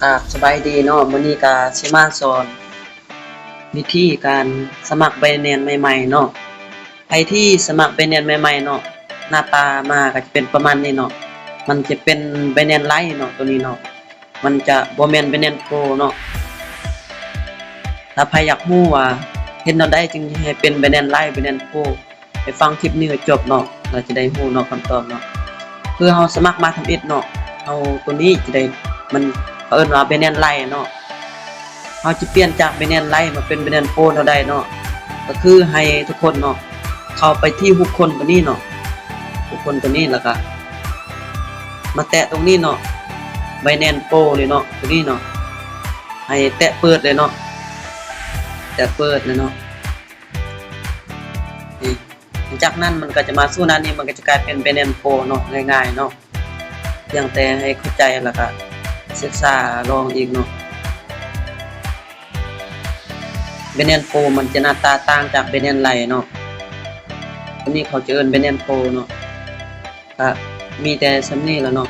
ກາບສະບາຍດີເນາະ, ມື້ນີ້ກະຊິມາສອນວິທີການສະໝັກ Binance ໃໝ່ໆເນາະ. ໃຜທີ່ສະໝັກ Binance ໃໝ່ໆເນາະ, ໜ້າຕາມາກະຈະເປັນປະມານນີ້ເນາະ, ມັນຈະເປັນ Binance Lite ເນາະ, ໂຕນີ້ເນາະ, ມັນຈະບໍ່ແມ່ນ Binance Pro ເນາະ. ຖ້າໃຜຢາກຮູ້ວ່າເຮັດແນວໃດຈຶ່ງໃຫ້ເປັນ Binance Lite Binance Pro ໄປຟັງຄລິບນີ້ໃຫ້ຈົບເນາະ ແລ້ວຈະໄດ້ຮູ້ເນາະຄຳຕອບເນາະ. ຄືເຮົາສະໝັກມາທຳອິດເນາະ, ເຮົາໂຕນີ້ຈະໄດ້ ມັນ ເຂົາເອີ້ນວ່າ Binance Lite ເນາະ. ເຮົາຈະປ່ຽນຈາກ Binance Lite ມາເປັນ Binance Pro ແນວໃດເນາະ, ກໍຄືໃຫ້ທຸກຄົນເນາະ ເຂົ້າໄປທີ່ຮູບຄົນໂຕນີ້ເນາະ, ຮູບຄົນໂຕນີ້ ແລ້ວກໍມາແຕະຕົງນີ້ເນາະ, Binance Pro ນີ້ເນາະ, ໂຕນີ້ເນາະ, ໃຫ້ແຕະເປີດເລີຍເນາະ, ແຕະເປີດເລີຍເນາະ. ນີ້ ຫຼັງຈາກນັ້ນມັນກໍຈະມາສູ່ໜ້ານີ້, ມັນກໍຈະກາຍເປັນ Binance Pro ເນາະ, ງ່າຍໆເນາະ. ພຽງແຕ່ໃຫ້ເຂົ້າໃຈ ແລ້ວກໍສຶກສາລອງອີກເນາະ. Binance Pro ມັນຈະໜ້າຕາຕ່າງຈາກ Binance Lite ເນາະ, ໂຕນີ້ເຂົາຈະເອີ້ນ Binance Pro ເນາະ. ກະມີແຕ່ສ່ຳນີ້ລະເນາະ.